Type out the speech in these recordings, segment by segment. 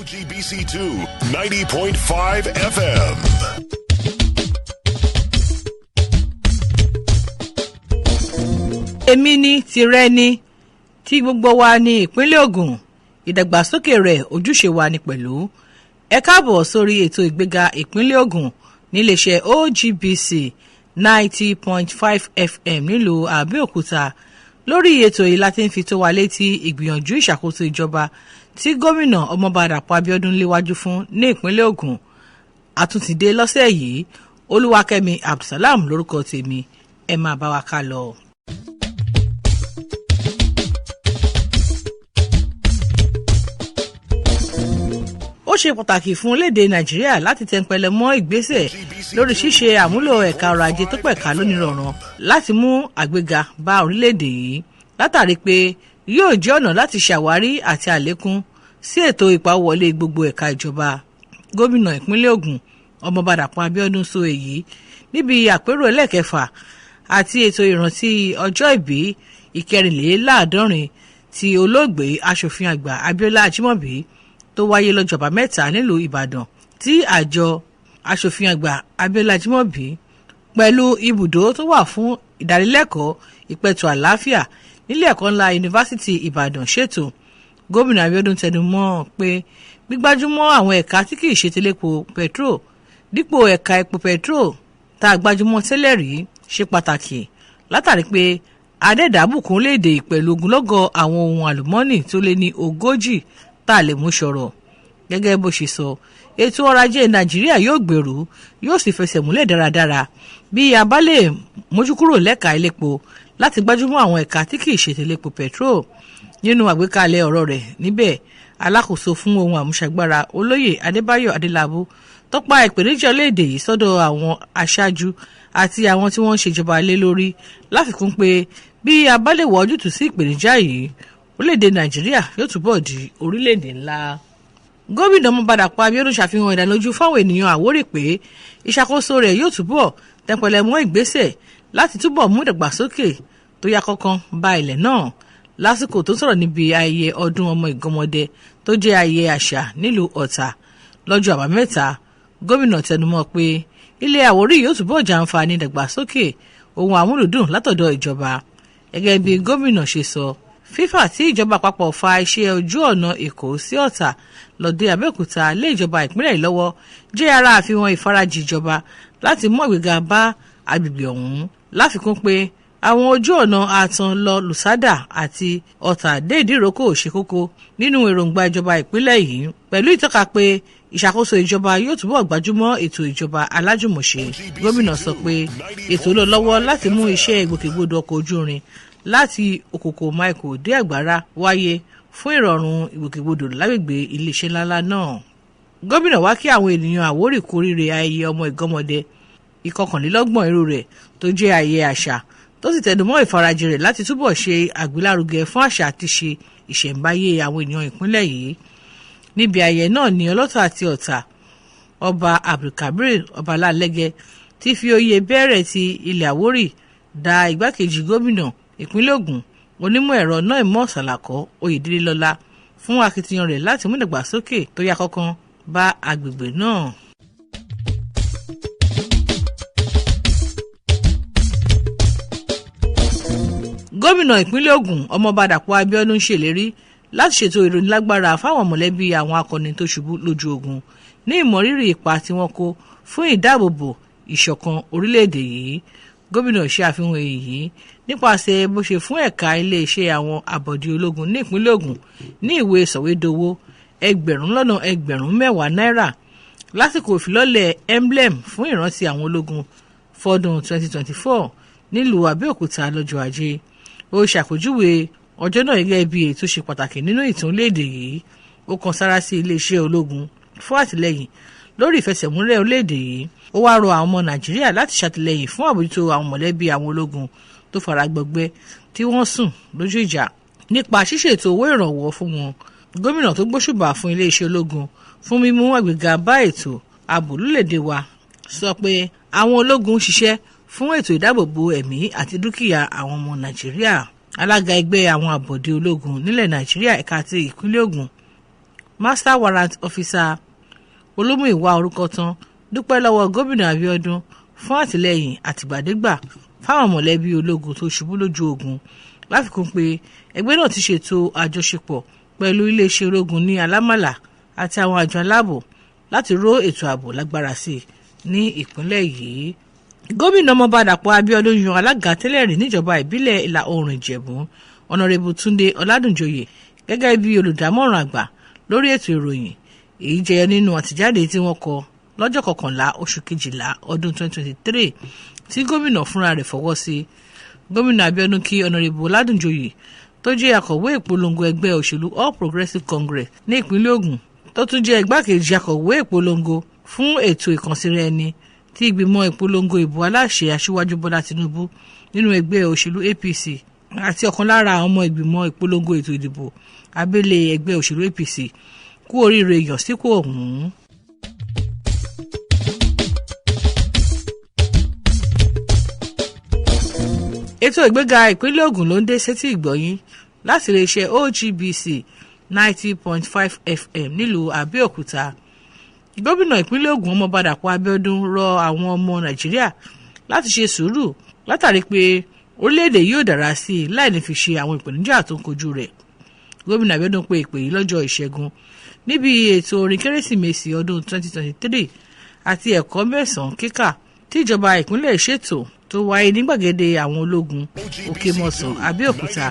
OGBC2 90.5 FM. Èmi ni tìrẹ ni tí gbogbo wa ní ìpínlẹ̀ Ògùn, ìdàgbàsókè rẹ̀ ojúṣe wa ni pẹ̀lú. Ẹ káàbọ̀ sórí ètò ìgbéga ìpínlẹ̀ Ògùn níléeṣẹ́ OGBC 90.5 FM nílùú Àbẹ́òkúta. Lórí ètò yìí la ti ń fi tó wa létí ìgbìyànjú ìṣàkóso ìjọba tí gómìnà Ọmọọba Dàpọ̀ Abíọ́dún léwájú fún ní ìpínlẹ̀ Ògùn. Àtúntìdé lọ́sẹ̀ yìí, Olúwakẹ́mi Abdulsalam lórúkọ tèmi. Ẹ máa bá wa ká lọ. Ó ṣe pàtàkì fún orílẹ̀-èdè Nàìjíríà láti tẹnpẹlẹ mọ́ ìgbésẹ̀ lórí ṣíṣe àmúlò ẹ̀ka ọrọ̀ ajé tó pẹ̀ka lónìrànràn láti mú àgbéga bá orílẹ̀-èdè yìí, látàrí pé yóò jẹ́ ọ̀nà láti ṣàwárí àti àlékún sí ètò ìpawówọlé gbogbo ẹ̀ka ìjọba. Gómìnà ìpínlẹ̀ Ògùn, Ọmọọba Dàpọ̀ Abíọ́dún, sọ èyí níbi àpérò ẹlẹ́ẹ̀kẹfà àti ètò ìrántí ọjọ́ ìbí ìkẹrìnléláàádọ́rin ti olóògbé aṣòfin àgbà Abíọ́lá Ajímọ̀bí tó wáyé lọ́jọ́ Àbámẹ́ta nílùú Ìbàdàn, tí àjọ aṣòfin àgbà Abíọ́lá Ajímọ̀bí pẹ̀lú ibùdó tó wà fún ìdánilẹ́kọ̀ọ́ ìpẹ̀tù àlàáfíà nílé ẹ̀kọ́ ńlá Yunifásitì Ìbàdàn ṣètò. Gómìnà Abíọ́dún tẹnu mọ́ ọn pé gbígbájúmọ́ àwọn ẹ̀ka tí kì í ṣe telépo pẹtrol dípò ẹ̀ka epo pẹtrol tá a gbájúmọ́ tẹ́lẹ̀ rí ṣe pàtàkì, látàrí pé adẹ́dàbùkún léde pẹ̀lú ogunlọ́gọ̀ àwọn ohun àlùmọ́ọ́nì tó lé ní 40 tá a lè mú sọ̀rọ̀. Gẹ́gẹ́ bó ṣe sọ, ètò ọrọ̀ ajé Nàìjíríà yóò gbèrú, yóò sì fẹsẹ̀ múlẹ̀ dáradára bí a bá lè mójúkúrò lẹ́ka elépo láti gbájúmọ́ àwọn ẹ̀ka tí kì í ṣe telépo pẹtrol. Nínú àgbékalẹ̀ ọ̀rọ̀ rẹ̀ níbẹ̀, alákòóso fún ohun àmúṣagbára, Olóyè Adébáyọ̀ Adélábù, tọ́pa ìpèníjà orílẹ̀-èdè yìí sọ́dọ̀ àwọn aṣáájú àti àwọn tí wọ́n ń ṣèjọba lé lórí, láfikún pé bí a bá lè wá ojútùú sí ìpèníjà yìí, orílẹ̀-èdè Nàìjíríà yóò túbọ̀ di orílẹ̀-èdè ńlá. Gómìnà Ọmọọba Dàpọ̀ Abíọ́dún ṣàfihàn ìdánilójú fáwọn ènìyàn Àwórì pé ìṣàkóso rẹ̀ yóò túbọ̀ tẹpẹlẹ mọ́ ìgbésẹ̀ láti túbọ̀ mú ìdàgbàsókè tó yá kánkán bá ilẹ̀ náà. Lásìkò tó sọ̀rọ̀ níbi ayẹyẹ ọdún ọmọ ìgànmọ́dẹ tó jẹ́ ayẹyẹ àṣà nílùú Ọ̀tà lọ́jọ́ Àbámẹ́ta, gómìnà tẹnumọ́ pé ilẹ̀ Àwórì yóò túbọ̀ jàǹfààní ìdàgbàsókè ohun àmúlùdùn látọ̀dọ̀ ìjọba. Gẹ́gẹ́ bí gómìnà ṣe sọ, fífà tí ìjọba àpapọ̀ fa iṣẹ́ ojú ọ̀nà Èkó sí Ọ̀tà lọ́dẹ Abẹ́òkúta lé ìjọba ìpínlẹ̀ yìí lọ́wọ́ jẹ́ ara àfihàn ìfarajì ìjọba láti mú àgbéga bá agbègbè ọ̀hún, láfikún pé àwọn ojú ọ̀nà ààtàn lọ Lùsádà àti Ọ̀tà dé Ìdíròkò ṣe kókó nínú èròǹgbà ìjọba ìpínlẹ̀ yìí, pẹ̀lú ìtọ́ka pé ìṣàkóso ìjọba yóò túbọ̀ gbájúmọ́ ètò ìjọba alájùmọ̀ṣe. Gómìnà sọ pé ètò lọ lọ́wọ́ láti mú iṣẹ́ ìgbòkègbodò ọkọ̀ ojú irin láti Òkòkò Michael dé Àgbára wáyé fún ìrọ̀rùn ìgbòkègbodò lágbègbè iléeṣẹ́ ńláńlá náà. Gómìnà wá kí àwọn ènìyàn Àwórì kú oríire ayẹyẹ ọmọ ìgànmọ́dẹ 29 irú rẹ̀ tó jẹ́ ayẹyẹ àṣà, tó sì tẹnumọ́ ìfarajìn rẹ̀ láti túbọ̀ ṣe àgbélárugẹ fún àṣà àti ṣe ìṣẹ̀ǹbáyé àwọn ènìyàn ìpínlẹ̀ yìí. Níbi ayẹyẹ náà ní Ọlọ́tà àti Ọ̀tà, Ọba Abdulkabir Ọbalálẹ́gẹ́ ti fi oyè bẹ̀rẹ̀ ti ilẹ̀ Àwórì dá igbákejì gómìnà ìpínlẹ̀ Ògùn, onímọ̀ ẹ̀rọ Noimot Salako Oyèdélé, lọ́lá fún akitiyan rẹ̀ láti mú ìdàgbàsókè tó yá kánkán bá agbègbè náà. Gómìnà ìpínlẹ̀ Ògùn, Ọmọọba Dàpọ̀ Abíọ́dún, ṣèlérí láti ṣètò ìrónilágbára fáwọn mọ̀lẹ́bí àwọn akọni tó ṣubú lójú ogun ní ìmọrírì ipa tí wọ́n kó fún ìdáàbòbò ìṣọ̀kan orílẹ̀-èdè yìí. Gómìnà ṣe àfihàn èyí nípasẹ̀ bó ṣe fún ẹ̀ka iléeṣẹ́ àwọn àbọ̀dé ológun ní ìpínlẹ̀ Ògùn ní ìwé sọ̀wédowó 10,000,000 náírà lásìkò ìfilọ́lẹ̀ emblem fún ìrántí àwọn ológun fọ́dún 2024 nílùú Àbẹ́òkúta lọ́jọ́ Ajé. Ó ṣàpèjúwe ọjọ́ náà gẹ́gẹ́ bí èyí tó ṣe pàtàkì nínú ìtàn orílẹ̀-èdè yìí. Ó kan sára sí iléeṣẹ́ ológun fún àtìlẹ́yìn lórí ìfẹsẹ̀múlẹ̀ orílẹ̀-èdè yìí. Ó wáá rọ àwọn ọmọ Nàìjíríà láti ṣàtìlẹ́yìn fún àbójútó àwọn mọ̀lẹ́bí àwọn ológun tó fara gbọgbẹ́ tí wọ́n sùn lójú ìjà nípa ṣíṣètò owó ìrànwọ́ fún wọn. Gómìnà tó gbóṣùbà fún iléeṣẹ́ ológun fún mímú àgbéga bá ètò ààbò lórílẹ̀-èdè wa sọ pé àwọn ológun ń ṣiṣẹ́ fún ètò ìdáàbòbò ẹ̀mí àti dúkìá àwọn ọmọ Nàìjíríà. Alága ẹgbẹ́ àwọn àbọ̀dé ológun nílẹ̀ Nàìjíríà ẹ̀ka ti ìpínlẹ̀ Ògùn, Master Warrant Officer Olúmúyìwá Orúkọtán dúpẹ́ lọ́wọ́ gómìnà Abíọ́dún fún àtìlẹ́yìn àtìgbàdégbà fáwọn mọ̀lẹ́bí ológun tó ṣubú lójú ogun, láfikún pé ẹgbẹ́ náà ti ṣètò àjọṣepọ̀ pẹ̀lú iléeṣẹ́ ológun ní Alámàlà àti àwọn àjọ aláàbò láti ró ètò ààbò lágbára sí i ní ìpínlẹ̀ yìí. Gómìnà Ọmọọba Dàpọ̀ Abíọ́dún yan alága tẹ́lẹ̀ rí níjọba ìbílẹ̀ Ìlà Oòrùn Ìjẹ̀bú, Ọ̀nàrẹ́bù Túndé Ọládùnjoyè, gẹ́gẹ́ bí olùdámọ̀ràn àgbà lórí ètò ìròyìn. Èyí jẹyọ nínú àtẹ̀jáde tí wọ́n kọ lọ́jọ́ 11 oṣù kejìlá ọdún 2023 tí gómìnà fúnra rẹ̀ fọwọ́ sí. Gómìnà Abíọ́dún kí Ọ̀nàrẹ́bù Ọládùnjoyè tó jẹ́ akọ̀wé ìpolongo ẹgbẹ́ òṣèlú All Progressives Congress ní ìpínlẹ̀ Ògùn, tó tún jẹ́ igbákejì akọ̀wé ìpolongo fún ètò ìkànsíra ẹni tí ìgbìmọ̀ ìpolongo ìbò aláṣẹ Aṣíwájú Bọ́lá Tinubu nínú ẹgbẹ́ òṣèlú APC, àti ọ̀kan lára àwọn ọmọ ìgbìmọ̀ ìpolongo ètò ìdìbò abẹ́lé ẹgbẹ́ òṣèlú APC, kú oríire ìyànsípò ọ̀hún. Ètò ìgbéga ìpínlẹ̀ Ògùn ló ń dé sétí ìgbọ̀yín láti iléeṣẹ́ OGBC 90.5 FM nílùú Abẹ́òkúta. Gómìnà ìpínlẹ̀ Ògùn Ọmọọba Dàpọ̀ Abíọ́dún rọ àwọn ọmọ Nàìjíríà láti ṣe sùúrù látàrí pé orílẹ̀-èdè yóò dára sí i láì ní fi ṣe àwọn ìpèníjà tó ń kojú rẹ̀. Gómìnà Abíọ́dún pe ìpè yìí lọ́jọ́ Ìṣẹ́gun níbi ètò orin Kérésìmesì ọdún 2023 àti ẹ̀kọ́ mẹ́sàn-án kíkà tí ìjọba ìpínlẹ̀ ṣètò tó wáyé ní gbàgede àwọn ológun Òkè-Mọ̀sán, Abẹ́òkúta.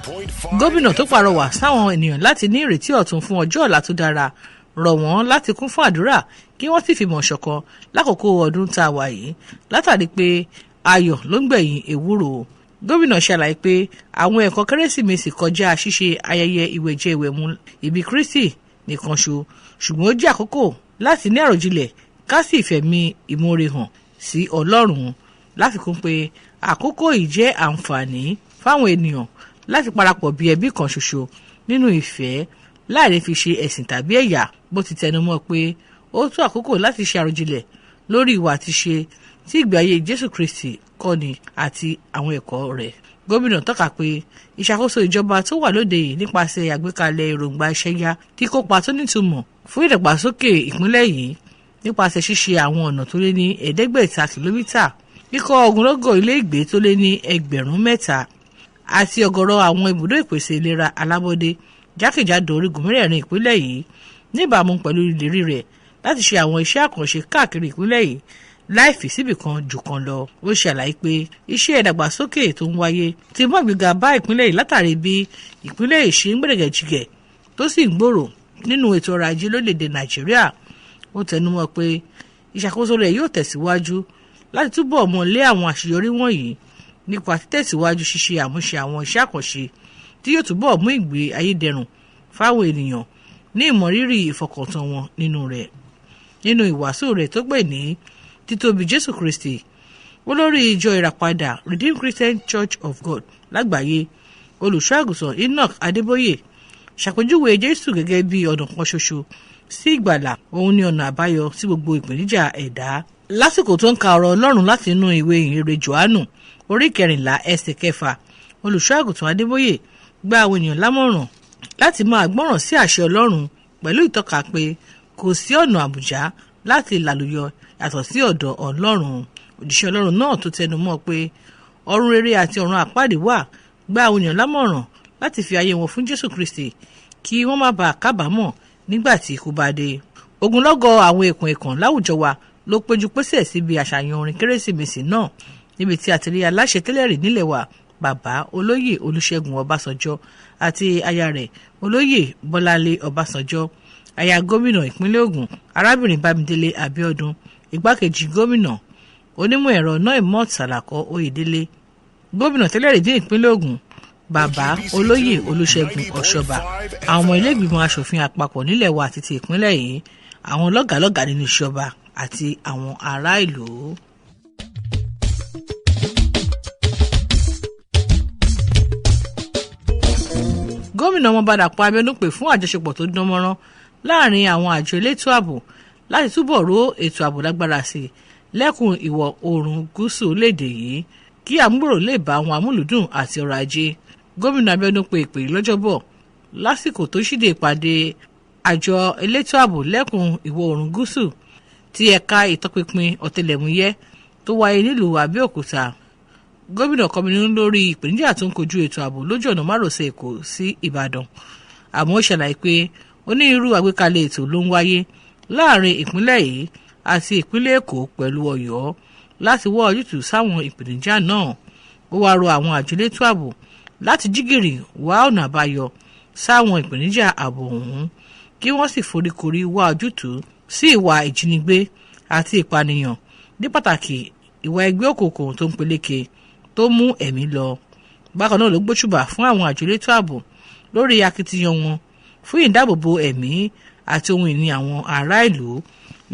Gómìnà tó pàrọwà sáwọn ènìyàn láti ní ìrètí ọ̀tun fún ọjọ́ ọ̀la tó dára, rọ̀ wọ́n láti kún fún àdúrà kí wọ́n sì fìmọ̀ ṣọ̀kan lákòókò ọdún tá a wà yìí látàrí pé ayọ̀ ló ń gbẹ̀yìn ewúro. Gómìnà ṣàlàyé pé àwọn ẹ̀kọ́ Kérésìmesì kọjá ṣíṣe ayẹyẹ ìwẹ̀jẹ ìwẹ̀mu ìbí Kristi nìkan ṣo, ṣùgbọ́n ó jẹ́ àkókò láti ní àròjinlẹ̀ ká sì fẹ̀mí ìmoore hàn sí Ọlọ́run, láfikún pé àkókò yìí jẹ́ àǹfààní fáwọn ènìyàn láti parapọ̀ bí ẹbí kan ṣoṣo nínú ìfẹ́ láì ní fi ṣe ẹ̀sìn tàbí ẹ̀yà. Bó ti tẹnumọ́ pé ó tó àkókò láti ṣe àròjinlẹ̀ lórí ìwà àti ṣe tí ìgbé ayé Jésù Kristi kọ́ni àti àwọn ẹ̀kọ́ rẹ̀. Gómìnà tọ́ka pé ìṣàkóso ìjọba tó wà lóde yìí nípasẹ̀ àgbékalẹ̀ èròǹgbà iṣẹ́ yá tí kópa tó nítumọ̀ fún ìdàgbàsókè ìpínlẹ̀ yìí nípasẹ̀ ṣíṣe àwọn ọ̀nà tó lé ní 500 kìlómítà, kíkọ́ ogunlọ́gọ̀ ilé ìgbé tó lé ní 3,000 àti ọ̀gọ̀rọ̀ àwọn ibùdó ìpèsè ìlera alábọ́dé jákèjádò orígun mẹ́rẹ̀ẹ̀rin ìpínlẹ̀ yìí, níbàámu pẹ̀lú ìlérí rẹ̀ láti ṣe àwọn iṣẹ́ àkànṣe káàkiri ìpínlẹ̀ yìí láì fi síbì kan jù kan lọ. Ó ṣàlàyé pé iṣẹ́ ìdàgbàsókè tó ń wáyé ti mú àgbéga bá ìpínlẹ̀ yìí látàrí bí ìpínlẹ̀ yìí ṣe ń gbẹ̀rẹ̀gẹ̀jigẹ̀ tó sì ń gbòòrò nínú ètò ọrọ̀ ajé lórílẹ̀‐èdè Nàìjíríà. Ó tẹnumọ́ pé ìṣàkóso rẹ̀ yóò tẹ̀síwájú láti túbọ̀ mọ́ lé àwọn àṣeyọrí wọ̀nyí nípa títẹ̀síwájú ṣíṣe àmúṣe àwọn iṣẹ́ àkànṣe tí yóò túbọ̀ mú ìgbé ayé dẹrùn fáwọn ènìyàn ní ìmọrírì ìfọkàntán wọn nínú rẹ̀. Nínú ìwàásù rẹ̀ tó pè ní Títóbi Jésù Kristi, olórí ìjọ Ìràpadà Redeemed Christian Church of God lágbàáyé, olùṣọ́-àgùntàn Enoch Adébóyè ṣàpèjúwe Jésù gẹ́gẹ́ bí ọ̀nà kan ṣoṣo sí ìgbàlà, òun ni ọ̀nà àbáyọ sí gbogbo ìpèníjà ẹ̀dá. Lásìkò tó ń ka ọ̀rọ̀ Ọlọ́run láti inú ìwé ìhìnrere Jòhánù orí 14 ẹsẹ̀ 6, olùṣọ́-àgùntàn Adébóyè gba àwọn ènìyàn lámọ̀ràn láti máa gbọ́ràn sí àṣẹ Ọlọ́run pẹ̀lú ìtọ́ka pé kò sí ọ̀nà àbùjá láti làlùyọ yàtọ̀ sí ọ̀dọ̀ Ọlọ́run. Òjíṣẹ́ Ọlọ́run náà tó tẹnu mọ́ pé ọ̀run rere àti ọ̀run àpáàdì wà, gba àwọn ènìyàn lámọ̀ràn láti fi ayé wọn fún Jésù Kristi kí wọ́n má bàa kábàámọ̀ nígbà tí ikú bá dé. Ogunlọ́gọ̀ àwọn èèkàn èèkàn láwùjọ wa ló péjú pésẹ̀ síbi àṣàyàn orin Kérésìmesì náà, níbi tí a ti rí aláṣẹ tẹ́lẹ̀ rí nílẹ̀ wa bàbá olóyè Olúṣẹ́gun Ọbásanjọ́ àti aya rẹ̀ olóyè Bọ́láńlé Ọbásanjọ́, aya gómìnà ìpínlẹ̀ Ògùn arábìnrin Bámidélé Abíọ́dún, igbákejì gómìnà onímọ̀ ẹ̀rọ Noimot Salako Oyèdélé, gómìnà tẹ́lẹ̀ rí ní ìpínlẹ̀ Ògùn bàbá olóyè Olúṣẹ́gun Ọ̀ṣọ́bà, àwọn ọmọ ilé ìgbìmọ̀ asòfin àpapọ̀ nílẹ̀ wa àti ti ìpínlẹ̀ yìí, àwọn lọ́gàálọ́gàá nínú ìṣọba àti àwọn ará ìlú. Gómìnà Ọmọọba Dàpọ̀ Abíọ́dún pè fún àjọṣepọ̀ tó dán mọ́rán láàrin àwọn àjọ elétò ààbò láti túbọ̀ ró ètò ààbò lágbára sí i lẹ́kùn ìwọ̀ oòrùn gúúsù léde yìí kí àmúgbòrò lè bá àwọn amúlùúdùn àti ọrọ̀ ajé. Gómìnà Abíọ́dún pe ìpè yìí lọ́jọ́bọ̀ lásìkò tó ṣíde ìpàdé Àjọ elétò ààbò lẹ́kùn ìwọ̀ oòrùn gúúsù ti ẹ̀ka ìtọpinpin ọ̀tẹlẹ̀múyẹ́ tó wáyé nílùú Abẹ́òkúta. Gómìnà kọminú lórí ìpèníjà tó ń kojú ètò ààbò lójú ọ̀nà márosẹ̀ Èkó sí Ìbàdàn, àmọ́ ó ṣàlàyé pé onírúurú àgbékalẹ̀ ètò ló ń wáyé láàrin ìpínlẹ̀ yìí àti ìpínlẹ̀ Èkó pẹ̀lú Ọ̀yọ́ láti wá ojútùú sáwọn ìpèníjà náà. Ó wáá rọ àwọn àjọ elétò ààbò láti jígìrì wá ọ̀nà àbáyọ sáwọn ìpèníjà ààbò ọ̀hún, kí wọ́n sì foríkorí wá ojútùú sí ìwà ìjínigbé àti ìpànìyàn, ní pàtàkì ìwà ẹgbẹ́ òkùnkùn tó ń peléke tó mú ẹ̀mí lọ. Bákan náà ló gbóṣùbà fún àwọn àjọ elétò ààbò lórí akitiyan wọn fún ìdáàbòbò ẹ̀mí àti ohun ìní àwọn ará ìlú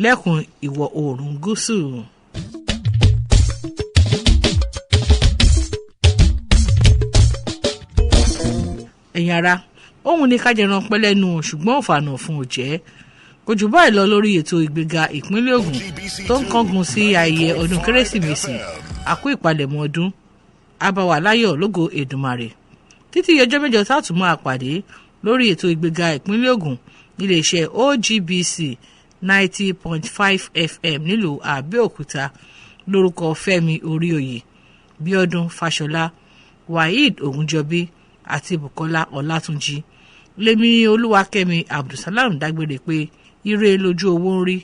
lẹ́kùn ìwọ̀ oòrùn gúúsù. Ẹ̀yin ará, òun ni ká jẹran pẹ́ lẹ́nu, ṣùgbọ́n òfàànà fún òjẹ́. Kò jù báyìí lọ lórí ètò ìgbéga ìpínlẹ̀ Ògùn tó ń kángun sí ayẹyẹ ọdún Kérésìmesì. Àkó ìpalẹ̀mọ́ ọdún abáwà láyọ̀ lógo Èdùmàrè. Títí ọjọ́ mẹ́jọ tá a tún máa pàdé lórí ètò ìgbéga ìpínlẹ̀ Ògùn níléeṣẹ́ OGBC 90.5 FM nílùú Àbẹ́òkúta, lórúkọ Fẹ́mi Oríòyè, Bíọ́dún Fáṣọlá, Waheed Ògúnjọbí àti Bukola Ọlátúnjì, lèmi Olúwakẹ́mi Abdulsalam dágbére pé ire lójú owó ń rí,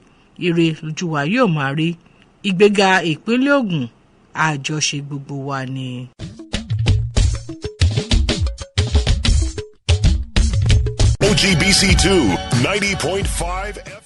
ire lójú wa yóò máa rí. Ìgbéga ìpínlẹ̀ Ògùn, àjọṣe gbogbo wa ni. OGBC 2 90.5